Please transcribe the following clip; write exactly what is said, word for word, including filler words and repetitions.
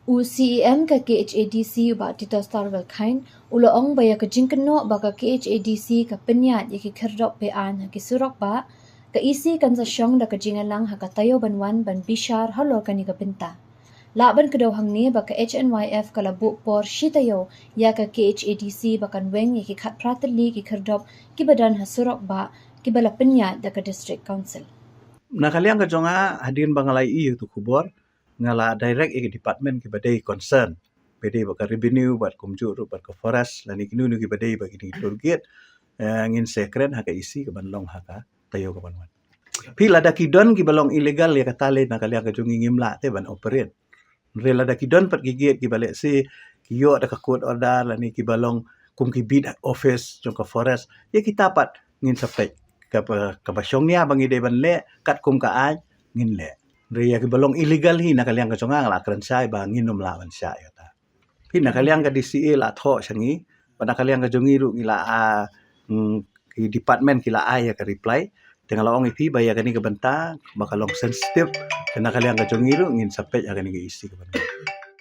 U C E M ka K H A D C, u Bah Titosstarwell Chyne, u la ong ba ïa ka jingkynnoh ba ka K H A D C ka pynïaid ïa ki khyrdop be-aiñ ha ki surok bah, ka E C kan sa shong da ka jingïalang ha ka taïew ban wan ban bishar halor kane ka bynta. Lah ban kdew hangne ba ka H N Y F ka la buh por shi taïew ïa ka K H A D C ba kan weng ïa ki khatphra tylli ki khyrdop kiba don ha surok bah kiba la pynïaid da ka District Council. Na ka liang ka jong nga, hadien ba nga la ïohi ïa utu u khubor, nga la direct ïa ki department kiba dei concern, ba dei bad ka revenue, bad kumjuh ruh bad ka forest, lane kino kino kiba dei bad kine ki toll gate, eh, ngin sa kren ha ka E C kaban long ha ka taïew kaban wan. Phi, lada ki don kiba long illegal, ïa kata lei na ka liang ka jong ngi ngim lah te ban operate. Hynrei lada ki don pat ki gate kiba lehse ki ïoh da ka court order lane kiba long kum ki beat office jong ka forest, ïa kita pat ngin sa peit kaba, kaba shongnia ba ngi dei ban leh katkum ka aiñ, ngin leh. Hynrei ïa kiba long illegal hi, na ka liang ka jong nga, nga la kren shai ba ngin ym lah ban shah ïa kata. Phi, na ka liang ka D C A la thoh sha ngi, bad na ka liang ka jong ngi ruh ngi la, ah, mm, ki department ki la ai ïa ka reply. Te nga la ong ïa phi ba ïa kane ka bynta ba ka long sensitive, te na ka liang ka jong ngi ruh ngin sa peit ïa kane ka E C kaban wan.